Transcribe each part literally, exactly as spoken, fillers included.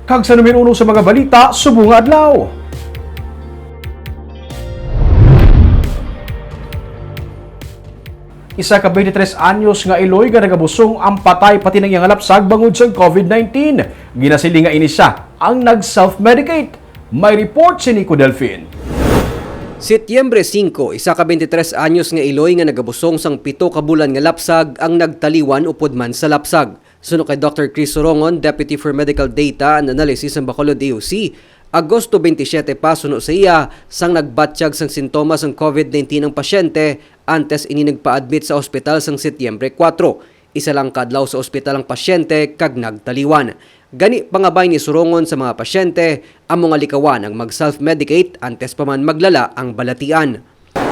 Kag sa numero uno sa mga balita subong nga adlaw. Isa ka twenty-three anyos nga iloy nga nagabusong ang patay pati na ang iyang lapsag bangod sa covid nineteen. Ginasiling nga ini sia ang nag-self-medicate. May report si Nico Delfin. Setyembre singko, isa ka twenty-three anyos nga iloy nga nagabusong sang pito ka bulan nga lapsag ang nagtaliwan upod man sa lapsag. Suno kay Doctor Chris Sorongon, Deputy for Medical Data and Analysis sang Bacolod A O C, Agosto twenty-seven pa suno sa iya, sang nagbatyag sang sintomas sang covid nineteen ang pasyente antes ini nagpa-admit sa ospital sang Setyembre kuwatro. Isa lang ka adlaw sa ospital ang pasyente kag nagtaliwan. Gani, pangabay ni Sorongon sa mga pasyente, amo nga likawan ang mag-self-medicate antes pa man maglala ang balatian.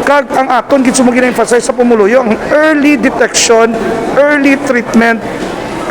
Kag ang aton gid subong gina-emphasize sa pumuluyo ang early detection, early treatment,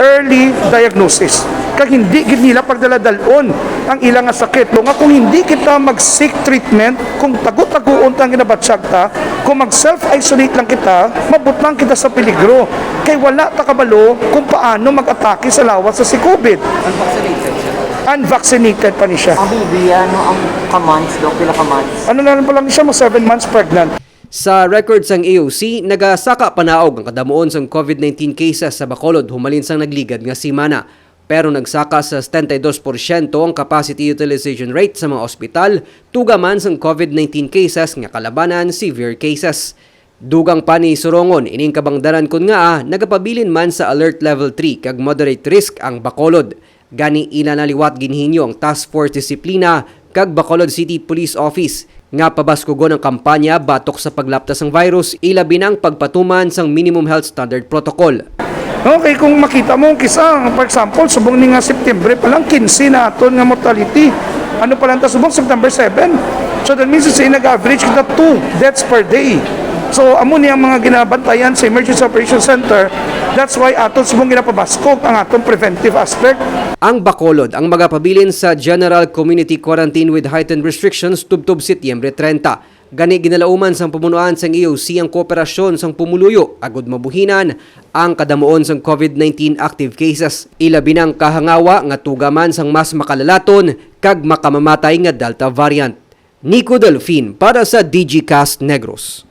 early diagnosis. Kag hindi gid nila pagdaladalon ang ila nga sakit. Nga kung hindi kita mag-seek treatment, kung tago-taguon ta ang ginabatyag ta, kung mag-self-isolate lang kita, mabutang kita sa peligro. Kay wala ta kabalo kung paano mag-atake sa lawas sa si covid. Unvaccinated siya. Unvaccinated pa ni siya. Ang baby, ano ang ka-months, Doc? Pila ka months? Ano na lang pa lang siya, mga seven months pregnant. Sa record sang A O C, nagasaka panaog ang kadamuon sang covid nineteen cases sa Bacolod humalin sang nagligad nga semana. Pero nagsaka sa setenta y dos porsyento ang capacity utilization rate sa mga ospital, tuga man sang covid nineteen cases nga kalabanan severe cases. Dugang pa ni Sorongon ining kabangdanan kon ngaa nagapabilin man sa Alert Level three kag moderate risk ang Bacolod. Gani, ila na liwat ginhinyo ang Task Force Disiplina kag Bacolod City Police Office nga pabaskugon ang kampanya batok sa paglapta sang virus, ilabi na ang pagpatuman sang minimum health standard protocol. Okay, kung makita mo, kisa, for example, subong ni nga September pa lang, quince na aton nga mortality. Ano pa lang ta subong, September seven. So that means, say, nag-average kita two deaths per day. So, amo ni ang mga ginabantayan sa Emergency Operations Center. That's why aton subong ginapabaskog ang aton preventive aspect. Ang Bacolod ang magapabilin sa General Community Quarantine with Heightened Restrictions tubtob Setyembre treinta. Gani, ginalauman sang pamunuan sang A O C ang kooperasyon sang pumuluyo agud mabuhinan ang kadamuon sang covid nineteen active cases, ilabi na ang kahangawa nga tuga man sang mas makalalaton kag makamamatay nga Delta variant. Nico Delfin para sa Digicast Negros.